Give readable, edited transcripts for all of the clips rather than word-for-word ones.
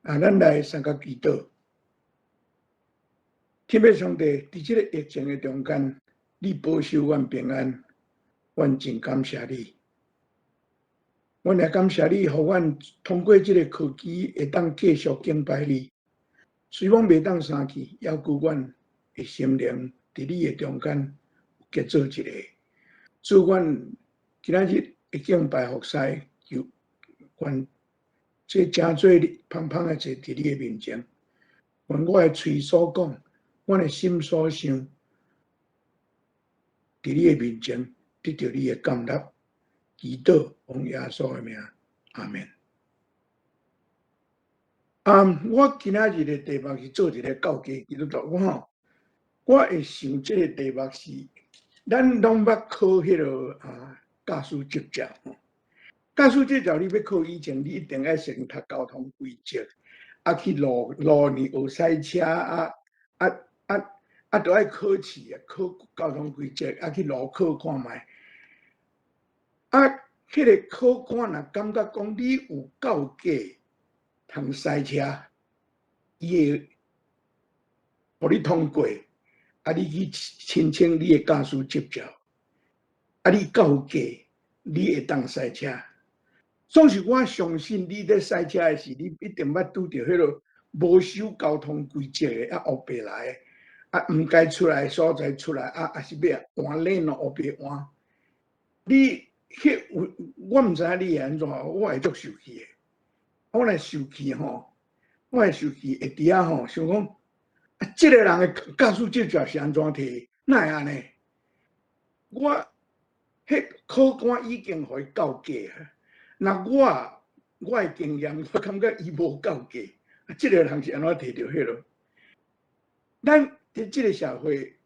啊，咱來三個祈禱。天父上帝，佇這个疫情的中間，你保守阮平安，阮真感謝你。阮也感謝你，予阮通過這个科技會當繼續敬拜你。雖罔袂當相見，猶閣阮的心靈佇你的中間結做一個。主，阮今仔日的敬拜服侍，求願這誠做芳芳的坐佇你的面前。願我的喙所講，阮的心所想，佇你的面前得著你的甘納。祈禱，奉耶穌的名，阿門。啊，我今仔日的題目是做一个夠格基督徒。我吼，我會想這个題目是，咱攏捌考彼个啊駕駛執照吼。駕駛執照你欲考以前，你一定愛先讀交通規則，啊去路路呢學駛車啊啊啊啊，都愛考試啊，考交通規則，啊去路考看覓。啊，彼个考官若感覺講你有夠格通駛車，伊會予你通過，啊，你去申請你的駕駛執照，啊，你夠格，你會當駛車。總是我相信你佇駛車的時，你一定捌拄著彼个無守交通規則的，啊，烏白來的，啊，毋該出來的所在出來，啊，抑是欲換 lane 咯，烏白換。你彼有，我毋知影你會按怎，我會足受氣的。我若受氣吼，我會受氣會佇遐吼，想講啊，這个人的駕駛執照是按怎提？哪會按呢？我彼考官已經予伊夠格啊。若我我的經驗，我感覺伊無夠格。啊，這个人是按怎提著彼落？咱佇這个社會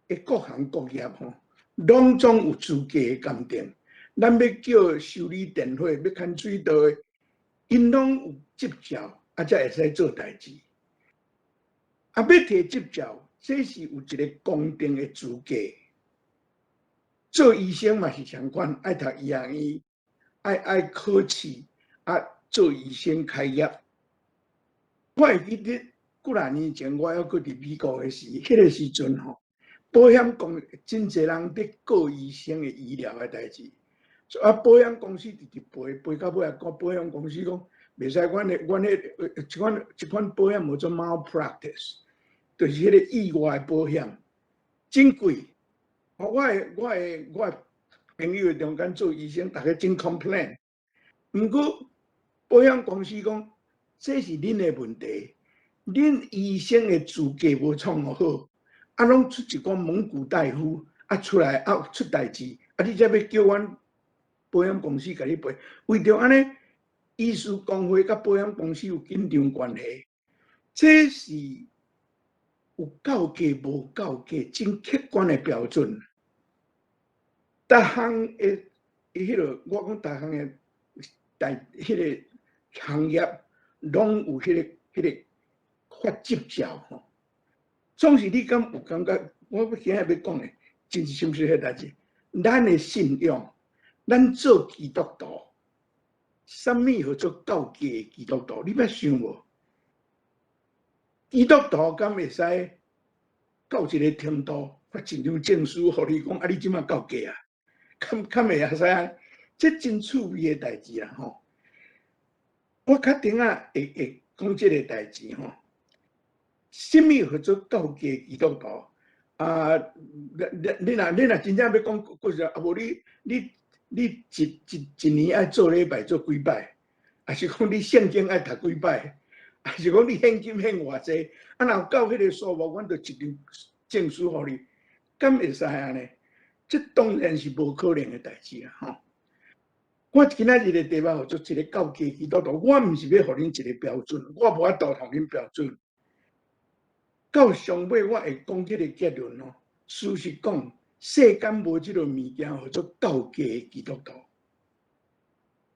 的各行各業吼，攏總有資格的鑑定。咱欲叫修理電火，欲牽水道的，𪜶攏有執照，啊，才會使做代誌。啊，欲提執照，這是有一个公定的資格。做醫生嘛是相款，愛讀醫學院，愛愛考試，啊，做醫生開業。我會記得幾若年前，我猶閣佇美國的時，彼个時陣吼，保險公真濟人佇告醫生的醫療的代誌。啊，保險公司直直賠賠到尾啊，講保險公司講袂使，阮的阮彼一款一款保險叫做 malpractice，就是彼个意外保險，真貴。我的朋友中間做醫生，逐家真 complain。毋過保險公司講，這是恁的問題，恁醫生的資格無創好，啊，攏出一寡蒙古大夫啊出來啊出代誌，啊，你才欲叫阮保險公司共你賠，為著按呢，醫師公會佮保險公司有緊張關係，這是有夠格無夠格，真客觀的標準。逐項的彼个，我講逐項的大彼个行業，攏有彼个發執照吼。總是你敢有感覺？我今仔日欲講的，真是心事彼代誌。咱的信仰，咱做基督徒，啥物號做夠格的基督徒？你捌想無？基督徒敢會使到一个程度，發一張證書，予你講啊，你這馬夠格啊？敢敢會使按呢？這真趣味的代誌啦吼！我較頂仔會會講這个代誌吼。啥物號做夠格基督徒？啊，你你若你若真正欲講故事，啊無你你你一一一年愛做禮拜做幾擺？抑是講你聖經愛讀幾擺？抑是講你獻金獻偌濟？啊，若有夠彼个數目，阮就一張證書予你，敢會使按呢？這當然是無可能的代誌啊！吼！我今仔日的題目號做一个夠格基督徒，我毋是欲予恁一个標準，我無法度予恁標準。到上尾我會講這个結論哦。事實講，世間無這个物件號做夠格的基督徒，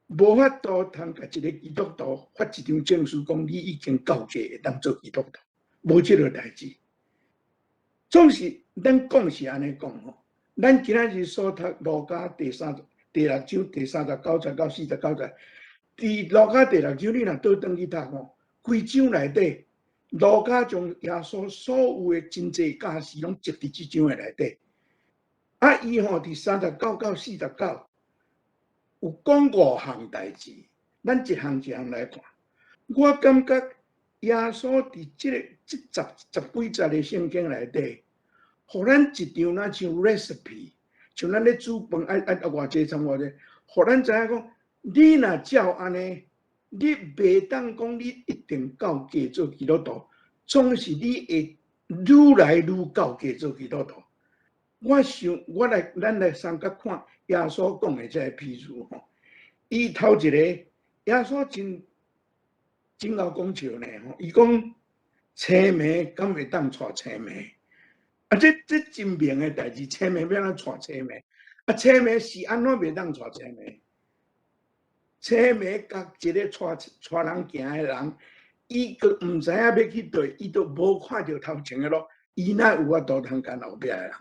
無法度通共一个基督徒發一張證書，講你已經夠格會當做基督徒，無這个代誌。總是咱講是按呢講吼，咱今仔日所讀路加第三第六章第三十九節到四十九節，佇路加第六章，你若倒轉去讀吼，規章內底，路加將耶穌所有的真濟教示攏集佇這章的內底。啊，伊吼佇39到49有講五項代誌，咱一項一項來看。我感覺耶穌佇這个這十幾節的聖經內底，予咱一張若像 recipe，像咱咧煮飯愛愛愛偌濟蔥偌濟，予咱知影講，你若照按呢，你袂當講你一定夠格做基督徒，總是你會愈來愈夠格做基督徒。我想，我來，咱來相佮看耶穌講的這个譬喻吼。伊頭一個，耶穌真真𠢕講笑呢吼。伊講青糜敢會當帶青糜？啊，這這真明的代誌，青糜欲按怎帶青糜？啊，青糜是按怎袂當帶青糜？青糜佮一个帶帶人行的人，伊閣毋知影欲去佗，伊都無看著頭前的路，伊哪有法度通跟後壁的人？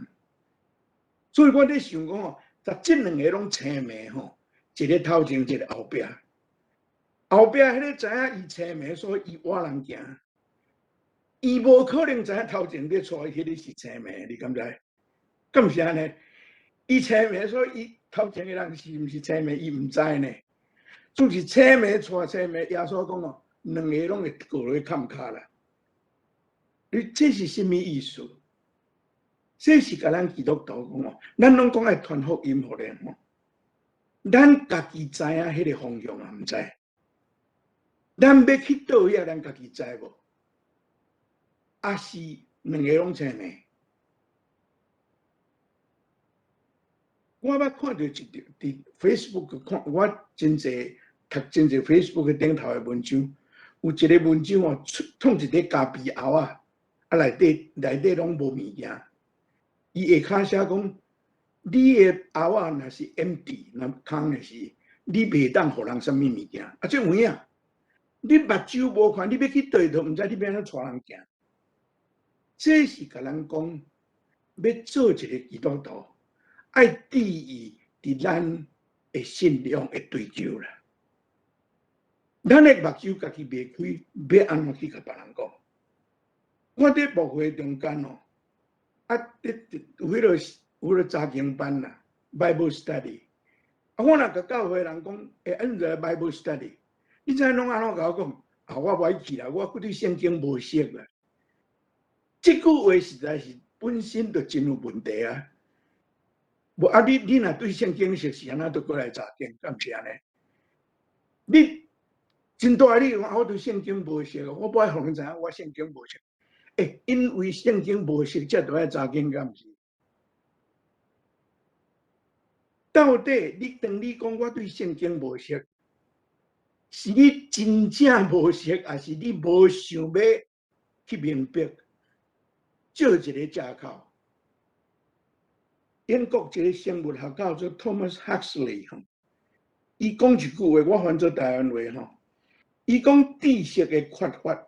所以我咧想講吼，十這兩个攏青糜吼，一个頭前，一个後壁。後壁彼个知影伊青糜，所以伊倚人行。伊無可能知影頭前咧帶彼个是青糜，你敢知？敢毋是按呢？伊青糜，所以伊頭前的人是毋是青糜，伊毋知呢。總是青糜帶青糜，耶穌講哦，兩个攏會過落去崁跤啦。你這是啥物意思？這是共咱基督徒講哦，咱攏講愛傳福音予人吼，咱家己知影彼个方向也毋知，咱欲去佗遐，咱家己知無？抑是兩个攏青糜？我捌看著一條佇 Facebook 看，我真濟讀真濟 Facebook 頂頭的文章，有一个文章哦，創一个咖啡甌仔，啊內底內底攏無物件。伊下跤寫講，你的甌仔若是 empty，若空的時，你袂當予人啥物物件。啊，這有影，你目睭無看，你欲去佗都毋知你欲按怎帶人行。這是共咱講，欲做一个基督徒，愛注意佇咱的信仰的追求啦。咱的目睭家己袂開，欲按怎去共別人講？我佇牧會中間哦。啊，佇有彼个有彼个查經班啦，Bible study。啊，我若共教會人講，欸，按怎 Bible study？你知影攏按怎共我講？啊，我無愛去啦，我對聖經無熟啦。這句話實在是本身就真有問題啊！無啊，你你若對聖經熟，是按怎都閣來查經，敢毋是按呢？你真大你講，我對聖經無熟，我無愛予人知影我聖經無熟。欸，因為聖經無熟，才著愛查經，敢毋是？到底你當你講我對聖經無熟，是你真正無熟，抑是你無想欲去明白？借一个借口。英國一个生物學家做 Thomas Huxley 吼，伊講一句話，我翻做台灣話吼，伊講知識的缺乏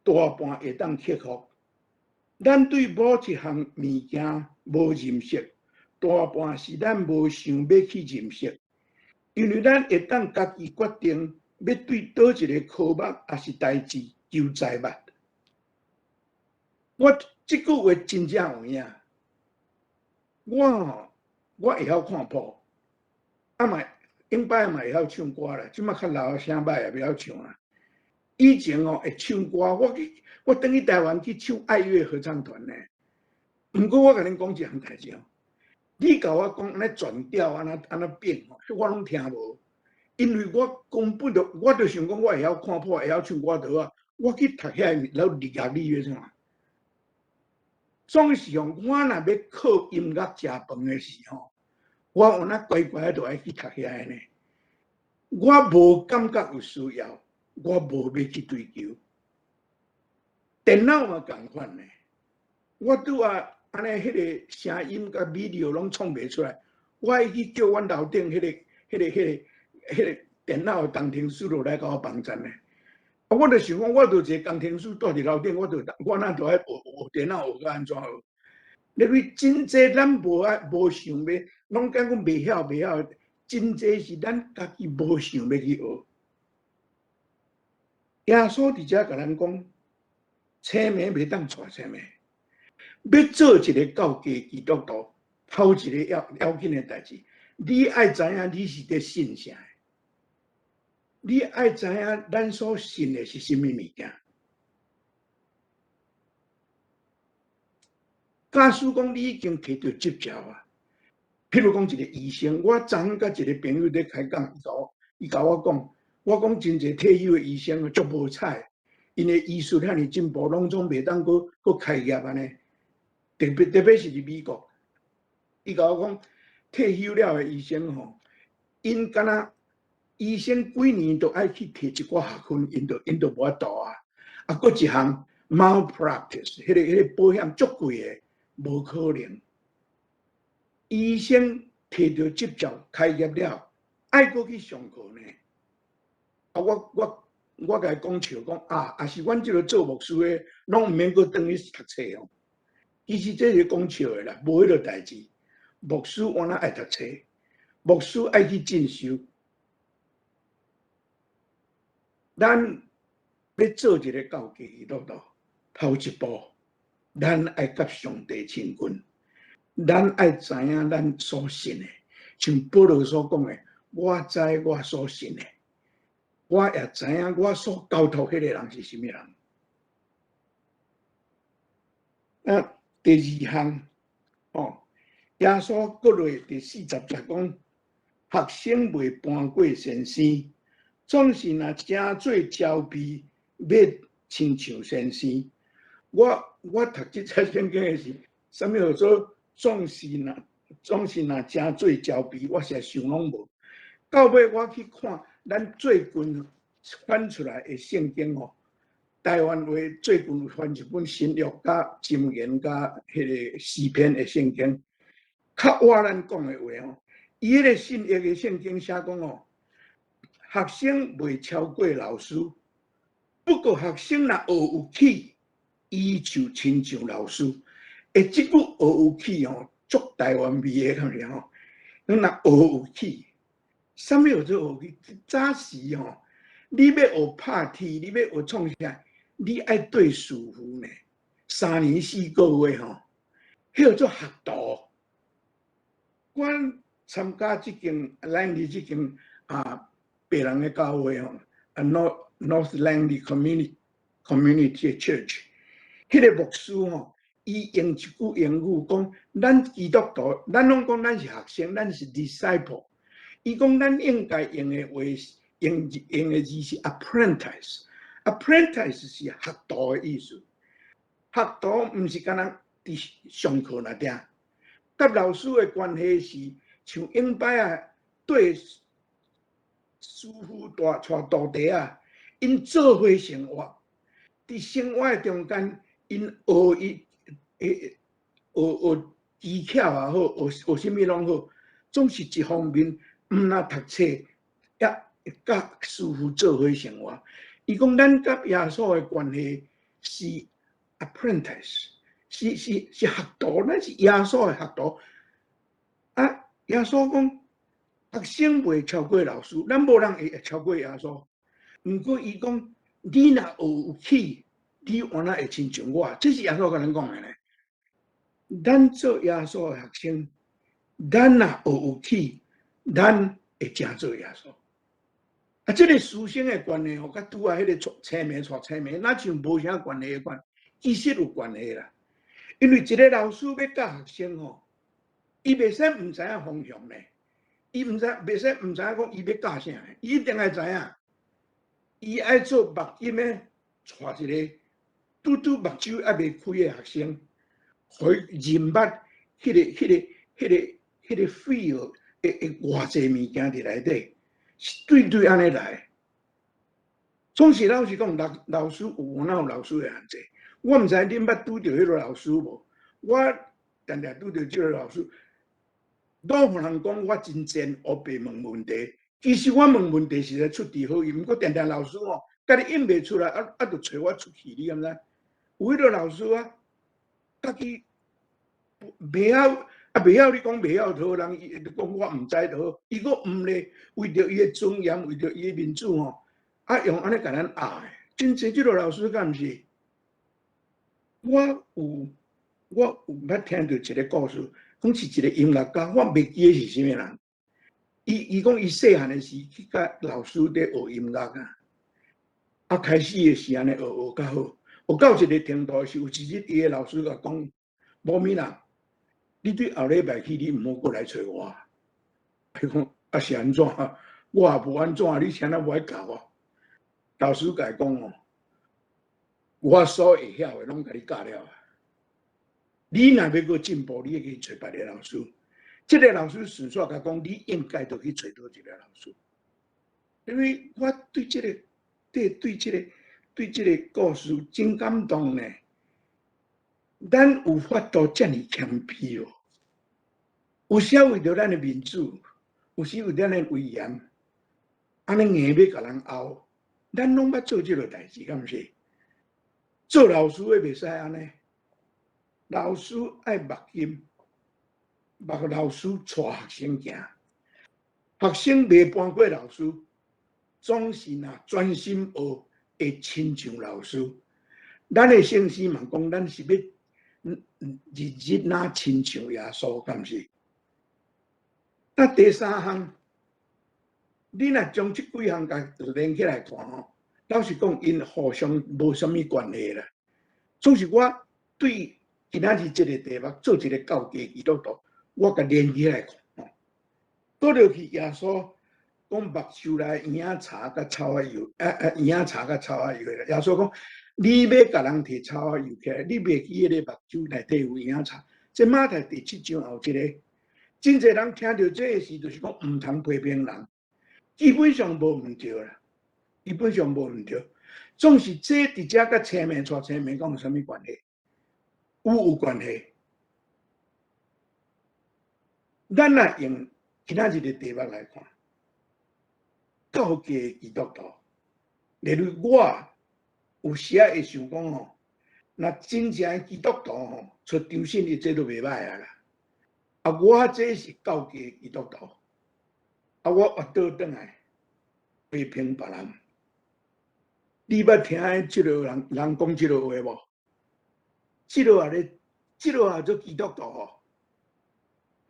大半會當克服。咱對某一項物件無認識，大半是咱無想欲去認識，因為咱會當家己決定欲對佗一个科目抑是代誌求知物。我這句話真正有影。我我會曉看譜，啊嘛，頂擺嘛會曉唱歌啦，這馬較老聲歹也袂曉唱啊。以前哦會唱歌，我去我轉去台灣去唱愛樂合唱團呢。毋過我共恁講一項代誌哦，你共我講按呢轉調按怎按怎變吼，我攏聽無，因為我根本就我就想講我會曉看譜，會曉唱歌就好啊。我去讀遐個了樂理欲創？總是吼，我若欲靠音樂食飯的時候，我有哪乖乖就愛去讀遐个呢？我無感覺有需要，我無欲去追求。電腦嘛仝款呢，我拄仔按呢，彼个聲音佮 video 攏創袂出來，我愛去叫阮樓頂彼个、彼个、彼个、彼个電腦的工程師落來共我幫贊呢。啊，我就想講，我就一个工程師蹛佇樓頂，我就我哪著愛學學電腦學甲按怎學？因為真濟咱無愛無想欲，攏講講袂曉袂曉，真濟是咱家己無想欲去學。耶穌佇遮共咱講，青盲袂當帶青盲，欲做一个教家基督徒，頭一个要緊的代誌，你愛知影你是佇信啥？你愛知影咱所信的是啥物物件？假使講你已經提著執照啊，譬如講一個醫生，我昨昏佮一個朋友佇開講，伊共我講，我講真濟退休的醫生足無彩，𪜶的醫術遐爾進步，攏總袂當閣閣開業按呢。特別是佇美國，伊共我講退休了的醫生吼，𪜶敢若醫生幾年都愛去提一寡學分，𪜶就無法度啊。啊，閣一項 malpractice，彼個保險足貴的，無可能。醫生提著執照開業了，愛閣去上課呢。啊，我共伊講笑講啊，啊是阮這个做牧師的，攏毋免閣轉去讀冊哦。其實這是講笑的啦，無彼个代誌。牧師原來愛讀冊，牧師愛去進修。咱欲做一个教家基督徒，頭一步，咱愛佮上帝親近，咱愛知影咱所信的，像保羅所講的，我知我所信的，我也知影我所交託彼个人是啥物人。啊，第二項，哦，耶穌閣落第四十節講，學生袂攀過先生，總是若誠做焦慮，欲親像先生。我讀這節聖經的時，啥物叫做總是若誠做焦慮，我實在想攏無。到尾我去看咱最近翻出來的聖經吼，台灣話最近有翻一本新約佮箴言佮彼个詩篇的聖經，較倚咱講的話吼，伊彼个新約的聖經寫講吼，學生袂超過老師，不過學生若學有起，伊就親像老師。欸，這句學有起吼，足台灣味的，敢是吼？咱若學有起，啥物叫做學有起？早時吼，你欲學拍鐵，你欲學創啥？你愛綴師傅呢？3年4個月吼，彼叫做學徒。我參加這間咱佇這間啊白人的教會吼，啊 North Langley Community Church，彼个牧師吼，伊用一句英語講，咱基督徒，咱攏講咱是學生，咱是 disciple。伊講咱應該用的話，用的字是 apprentice。apprentice 是學徒的意思。學徒毋是干焦佇上課爾定，佮老師的關係是像永擺仔綴師傅帶帶徒弟仔，𪜶做伙生活，佇生活的中間，𪜶學伊學學技巧也好，學學啥物攏好，總是一方面毋若讀冊，也佮師傅做伙生活。伊講咱佮耶穌的關係是 apprentice，是學徒，咱是耶穌的學徒。啊，耶穌講學生袂超過老師，咱無人會超過耶穌。毋過伊講，你若學有起，你原來會親像我，這是耶穌共咱講的呢。咱做耶穌的學生，咱若學有起，咱會成做耶穌。啊，這個師生的關係吼，佮拄仔彼个青盲帶青盲，若像無啥關係的款，其實有關係啦。因為一个老師欲教學生吼，伊袂使毋知影方向呢，伊毋知袂使毋知影講伊欲教啥，伊一定愛知影。伊愛做目金的，帶一个拄拄目睭猶未開的學生，予伊認捌彼个 field 會偌濟物件佇內底，是對對按呢來。總是老實講，老師有哪有老師的限制？我毋知恁捌拄著彼个老師無？我定定拄著這个老師，攏予人講我真賤，烏白問問題。其實我問問題是咧出自好意，毋過定定老師吼，家己應袂出來，啊，就揣我出氣，你敢知？有彼个老師啊，家己袂曉，啊袂曉，你講袂曉就好，人伊講我毋知就好，伊閣毋咧，為著伊的尊嚴，為著伊的面子吼，啊用按呢共咱壓的。真濟這个老師敢毋是？我有捌聽著一个故事，講是一个音樂家，我袂記得是啥物人。伊講伊細漢的時去佮老師佇學音樂啊，啊開始的時按呢學學較好，學到一个程度時，有一日伊的老師共講：無物啦，你對後禮拜起，你毋好閣來揣我。伊講啊是按怎？我也無按怎，你啥物無愛教我？老師共伊講哦，我所會曉的攏共你教了。你若欲閣進步，你愛去揣別个老師。這个老師順紲共講，你應該著去揣佗一个老師。因為我對這个、對對這个、對這个故事真感動呢。咱有法度遮爾謙卑哦？有時為著咱的面子，有時為著咱的威嚴，按呢硬欲共人拗，咱攏捌做這个代誌，敢毋是？做老師的袂使按呢，老師愛目金，目老師帶學生行，學生袂瞞過老師，總是若專心學，會親像老師。咱的聖詩嘛講，咱是欲日日若親像耶穌，敢毋是？那第三項，你若將這幾項共連起來看吼，老實講，𪜶互相無啥物關係啦。總是我對今仔日這个題目做一个教家基督徒，我共連起來看吼。倒落去耶穌講目睭內嬰仔柴佮草仔油，啊啊嬰仔柴佮草仔油的。耶穌講，你欲共人提草仔油起來，你袂記彼个目睭內底有嬰仔柴。這馬太第七章後這个，真濟人聽著這个時，就是講毋通批評人，基本上無毋對啦，基本上無毋對。總是這佇遮佮青盲帶青盲講有啥物關係？有關係。咱若用今仔日的題目來看，教家基督徒，例如我有時仔會想講吼，若真正的基督徒吼，出張信伊這都袂歹啊啦。啊，我這是教家基督徒，啊，我越倒轉來批評別人。你捌聽這个人人講這个話無？這个也咧，這个也做基督徒吼？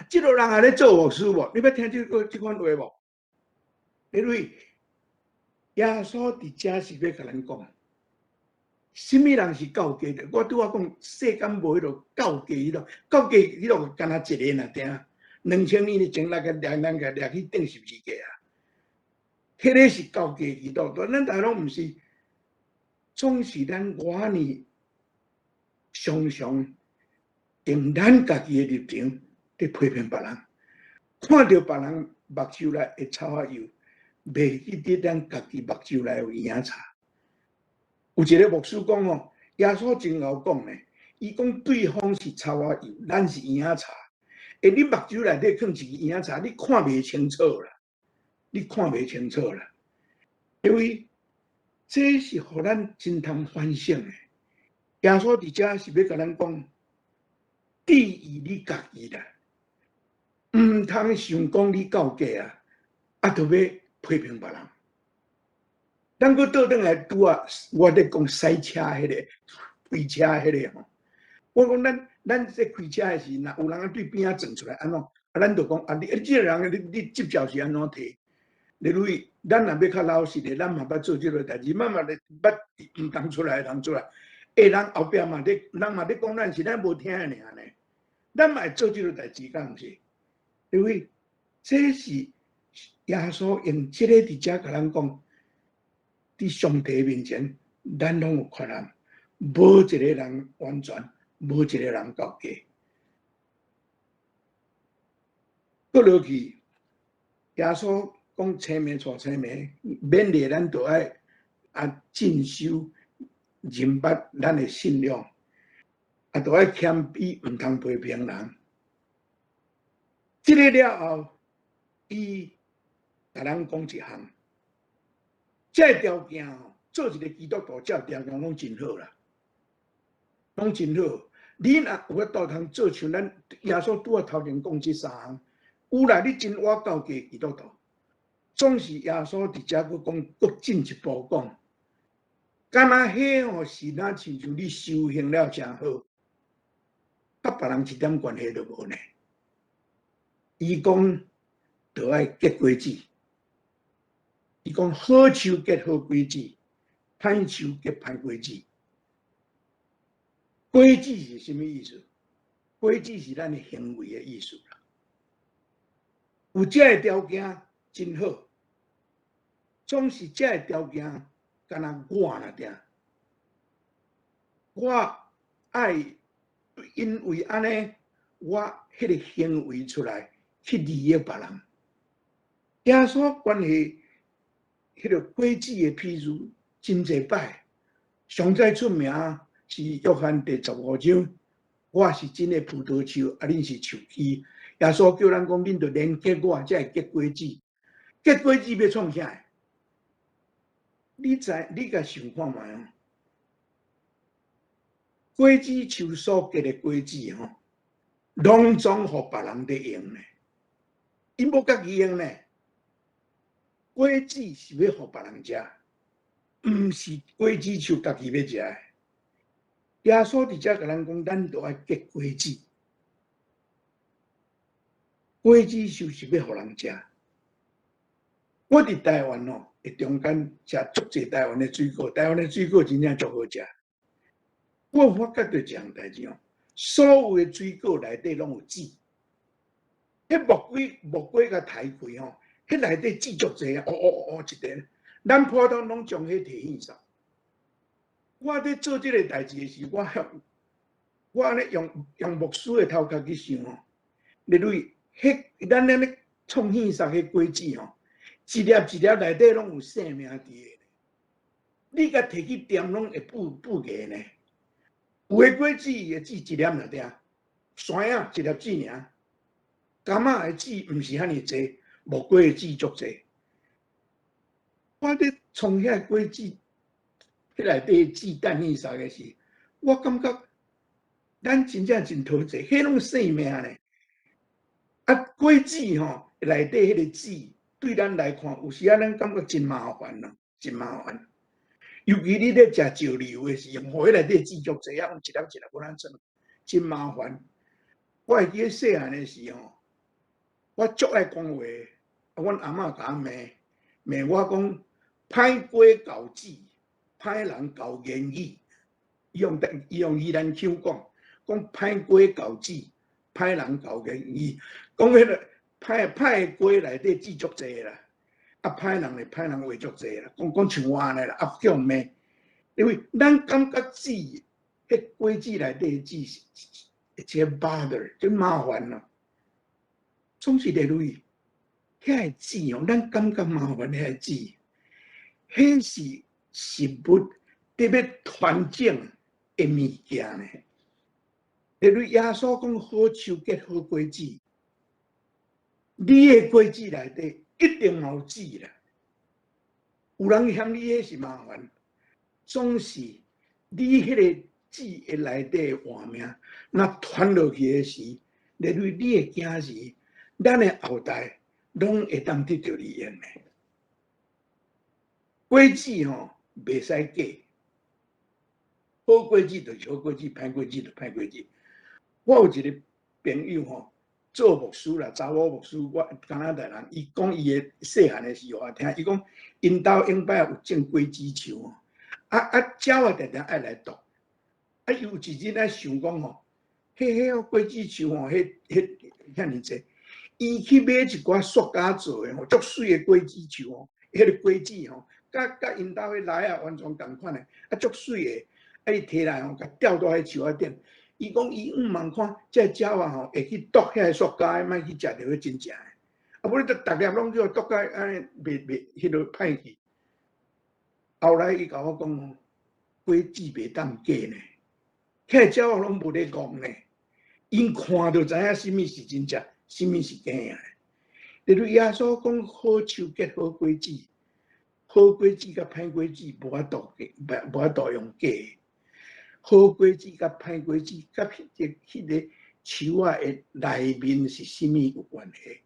這个人也咧做牧師無？你捌聽這个這款話無？因為耶穌佇遮是欲共咱講，啥物人是教家的？我拄仔講世間無彼个教家彼个，教家彼个干焦一个爾聽，2000年的前來共掠咱共掠去釘十字架啊！彼个是教家基督徒，咱大家攏毋是，總是咱我呢常常用咱家己的立場佇批評別人，看著別人目睭內的草仔油，袂記得咱家己目睭內有嬰仔柴。有一个牧師講吼，耶穌真𠢕講呢，伊講對方是草仔油，咱是嬰仔柴。欸，你目睭內底囥一支嬰仔柴，你看袂清楚啦，你看袂清楚啦。因為這是予咱真通反省的。耶穌佇遮是欲共咱講，注意你家己啦，毋通想講你教家啊，啊，就欲批評別人。咱閣倒轉來拄仔，我咧講賽車彼个，開車彼个吼。我講咱這開車的時，若有人對邊仔撞出來，按怎？啊，咱就講啊，你啊，這个人你執照是按怎提？例如，咱若欲較老實的，咱嘛捌做這个代誌，慢慢的捌毋通出來，通出來。欸，人後壁嘛咧，人嘛咧講咱是咱無聽爾呢。咱嘛會做這个代誌，敢毋是？因為這是耶穌用這个佇遮共咱講，佇上帝面前，咱攏有缺陷，無一個人完全，無一個人夠格。閣落去，耶穌講青盲帶青盲，勉勵咱著愛啊進修認捌咱的信仰，啊，著愛謙卑，毋通批評人。這个了後，伊共咱講一項，這个條件吼，做一个基督徒，這个條件攏真好啦，攏真好。你若有法度通做像咱耶穌拄仔頭前講這三項，有啦，你真倚教家基督徒。總是耶穌佇遮閣講，閣進一步講，敢若彼吼是若親像你修行了誠好，佮別人一點關係都無呢。伊講著愛結果子，伊講好樹結好果子，歹樹結歹果子。果子是啥物意思？果子是咱的行為的意思啦。有這个條件真好，總是這个條件，敢若我爾定。我愛因為按呢，我彼个行為出來去利益別人。耶穌關於彼个果子的譬喻真濟擺，上最出名是約翰第15章。我是真的葡萄樹，啊，恁是樹枝。耶穌叫咱講，恁著連結我，才會結果子。結果子欲創啥？你知？你共想看覓哦？果子樹所結的果子吼，攏總予別人佇用呢。𪜶無家己用呢。果子是欲予別人食，毋是果子樹家己欲食的。耶穌佇遮共咱講，咱著愛結果子。果子樹是欲予人食。我佇台灣哦，會中間食足濟台灣的水果，台灣的水果真正足好食。我發覺著一項代誌哦，所有的水果內底攏有籽。彼木瓜木瓜共刣開吼，彼內底籽足濟啊，烏烏烏一塊。咱普通攏將彼提去掃。我佇做這个代誌的時，我我按呢用用牧師的頭殼去想吼，例如，彼咱按呢創彼啥彼果子吼，一粒一粒內底攏有生命佇个。你共提去掂攏會爆爆芽呢。有的果子伊的籽一粒爾定，山仔一粒籽爾，柑仔的籽毋是遐爾濟，木瓜的籽足濟。我佇創遐果子，彼內底籽等去啥个時，我感覺咱真正真討濟，彼攏生命呢。啊，果子吼內底彼個籽，對咱來看，有時仔咱感覺真麻煩咯，真麻煩。尤其你咧食石榴的時候，彼內底籽足濟啊，一粒一粒予咱裝，真麻煩。我會記得細漢的時候，我足愛講話，啊，阮阿嬤共我罵，罵我講歹瓜猴籽，歹人猴言語。伊用宜蘭腔講，講歹瓜猴籽，歹人猴言語，講彼个歹歹瓜內底籽足濟啦。啊，歹人會歹人話足濟啦，講講像我按呢啦，啊，予罵，因為咱感覺籽，彼果子內底籽是一個 bother，真麻煩咯。總是例如，遐个籽哦，咱感覺麻煩遐個籽，彼是食物得欲傳種的物件呢。例如耶穌講好樹結好果子，你的果子內底一定有籽啦。有人嫌你彼是麻煩，總是你彼个籽的內底活命，若傳落去的時，例如你的囝兒，咱的後代攏會當得著利益的。果子吼袂使假，好果子就是好果子，歹果子就歹果子。我有一个朋友吼，做牧師啦，查某牧師，我加拿大人，伊講伊的細漢的時予我聽，伊講𪜶兜永擺有種果子樹，啊啊，鳥仔定定愛來啄，啊，伊有一日咧想講吼，彼彼個果子樹吼，彼彼遐爾濟，伊去買一寡塑膠做的吼，足媠的果子樹吼，彼个果子吼，佮佮𪜶兜彼梨仔完全仝款的，啊，足媠的，啊，伊提來吼，共吊佇彼樹仔頂。伊講伊向望看，這鳥仔吼會去啄遐个塑膠的，莫去食著彼真正的。啊，無你著逐粒攏叫啄甲按呢袂袂彼落歹去。後來伊共我講吼，果子袂當假呢，遐個鳥仔攏無咧戇呢，𪜶看就知影啥物是真正，啥物是假的。例如耶穌講好樹結好果子，好果子佮歹果子無法度假，無法度用假的。好果子佮歹果子，佮彼个樹仔的內面是啥物有關係。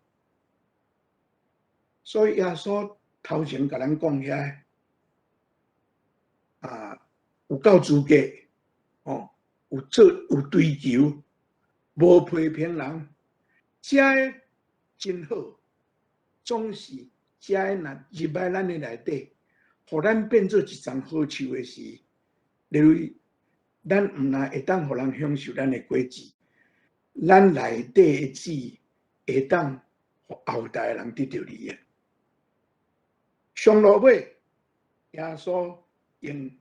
所以耶穌頭前共咱講遐，啊，有夠資格，哦，有做有追求，無批評人，這个真好，總是這个若入來咱的內底，予咱變做一叢好樹的時，例如咱毋但會當予人享受咱的果子，咱內底的籽會當予後代的人得著利益。上落尾，耶穌用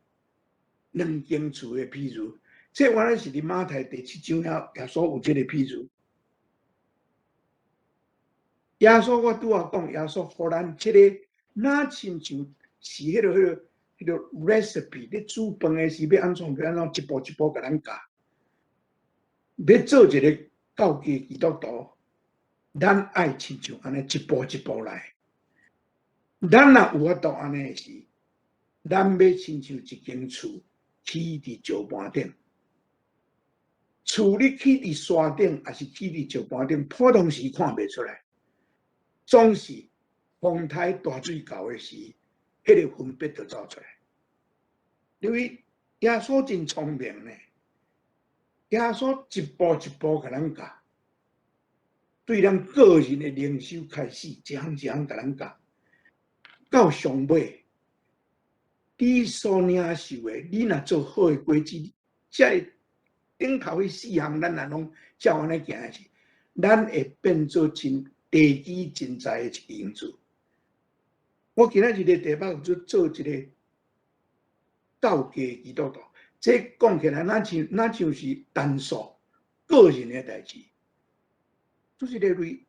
兩間厝的比喻，這原來是佇馬太第七章遐，耶穌有這个比喻。耶穌我拄仔講，耶穌予咱這个，若親像是彼個 recipe，咧煮飯的時欲按怎欲按怎一步一步共咱教。欲做一个到家基督徒，咱愛親像按呢一步一步來。咱若有法度按呢時，咱欲親像一間厝起佇石盤頂。厝你起佇山頂，抑是起佇石盤頂，普通時看袂出來。總是風颱大水到的時，彼個分別就走出來。因為耶穌真聰明呢，耶穌一步一步共咱教，對咱個人的靈修開始，一項一項共咱教，到上尾，你所領受的，你若做好的果子，這頂頭彼四項，咱若攏照按呢行的時，咱會變做真地基真濟的一間厝。我今仔日的題目就做一个到家基督徒，這講起來，若像是單數個人的代誌。就是認為，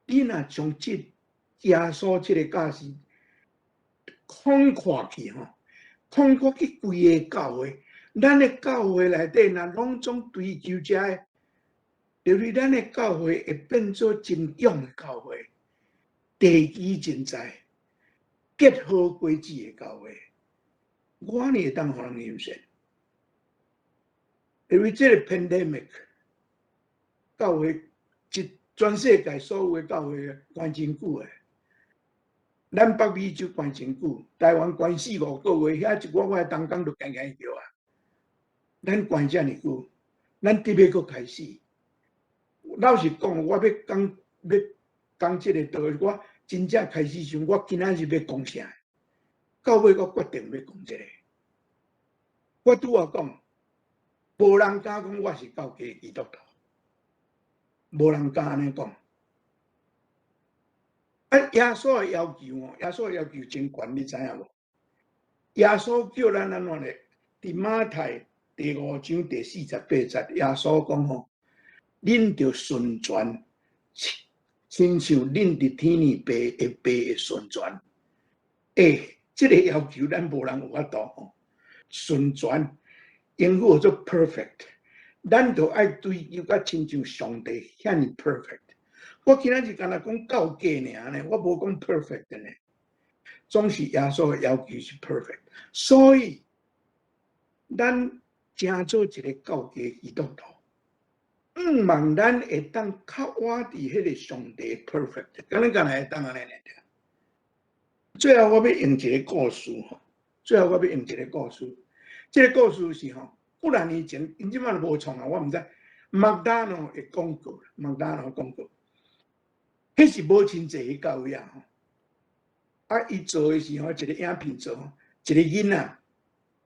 你若將這耶穌這个教示擴闊去吼，擴闊去規个教會，咱的教會內底若攏總追求這个，就是咱的教會會變做真強的教會，地基真濟，結好果子的教會，我呢會當予人相信。因為這个 pandemic，教會一全世界所有的教會關真久的，咱北美洲關真久，台灣關四五個月，遐一寡我的同工就驚驚叫啊。咱關遮爾久，咱得欲閣開始。老實講，我欲講欲講這个道，我真正開始時，我今仔日欲講啥？到尾我決定欲講這个。我拄仔講，無人敢講我是到家基督徒，無人敢按呢講。啊，耶穌的要求哦，耶穌的要求真懸，你知影無？耶穌叫咱按怎咧？佇馬太第五章第四十八節，耶穌講吼：恁著順全，親像恁佇天的爸的爸會順全。欸，這个要求咱無人有法度吼。順全，英語叫做 perfect，咱著愛追求甲親像上帝遐爾 perfect。我今仔日干焦講到家爾呢，我無講 perfect 呢。總是耶穌的要求是 perfect，所以咱成做一个到家基督徒，向望咱會當較倚佇彼个上帝 perfect，敢若敢若會當按呢爾。最後我欲用一个故事吼，最後我欲用一个故事，這个故事是吼，幾若年前，𪜶這擺都無創啊，我毋知。麥當勞的廣告，麥當勞廣告，彼是母親節彼到位啊吼。啊，伊做的時候，一个影片做，一个囡仔，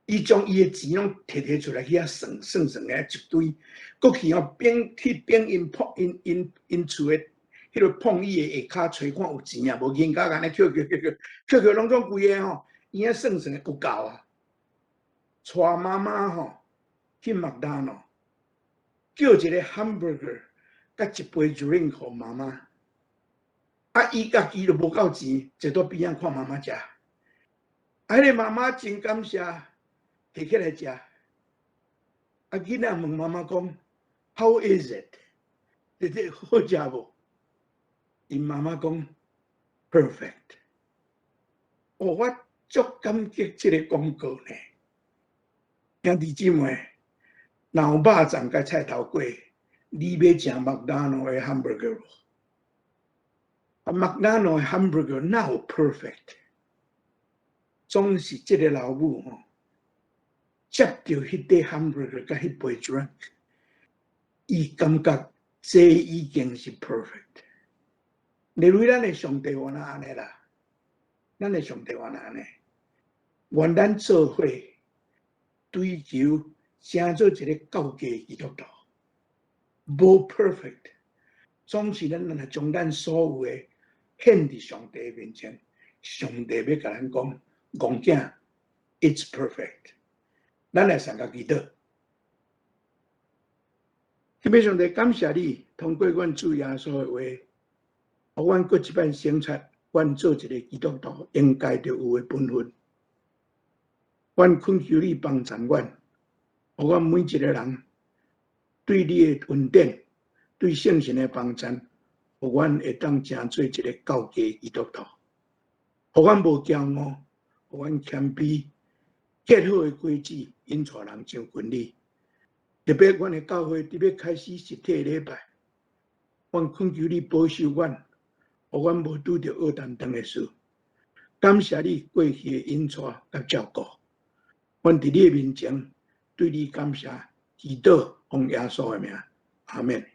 伊將伊的錢攏提提出來去遐算算算个一堆，閣去吼變去變𪜶碰𪜶𪜶𪜶厝的彼个碰椅的下跤揣看有錢啊無，銀夾按呢抾抾抾抾抾抾攏總規个吼，伊遐算算的有夠啊。帶媽媽吼去麥當勞，叫一个 hamburger，佮一杯 drink 予媽媽。啊，伊家己就無夠錢，坐佇邊仔看媽媽食。啊，彼个媽媽真感謝，提起來食。啊，囡仔問媽媽講：How is it？這這好食無？𪜶媽媽講：Perfect。哦，我足感激這个廣告呢。兄弟姊妹，若有肉粽佮菜頭粿，你欲食麥當勞的 hamburger 無？啊，麥當勞的 hamburger 哪有 perfect？總是這个老母吼，接著彼塊 hamburger 佮彼杯 drink，伊感覺這已經是 perfect。例如咱的上帝原來按呢啦，咱的上帝原來按呢，願咱做伙追求成做一个到家基督徒，無 perfect，總是咱若將咱所有的獻佇上帝面前，上帝欲共咱講，戇囝，it's perfect。咱來三個祈禱。天父上帝，感謝你通過阮主耶穌的話，予阮閣一擺省察，阮做一个基督徒應該著有的本分。阮懇求你幫助阮，予阮每一個人對你的恩典、對聖神的幫助，予阮會當成做一个到家基督徒。予阮無驕傲，予阮謙卑，結好的果子，引帶人親近你。特別阮的教會特別開始實體禮拜，阮懇求你保守阮，予阮無拄著惡擔當的事。感謝你過去的引帶佮照顧，阮佇你的面前對你感謝，祈禱奉耶穌的名，阿們。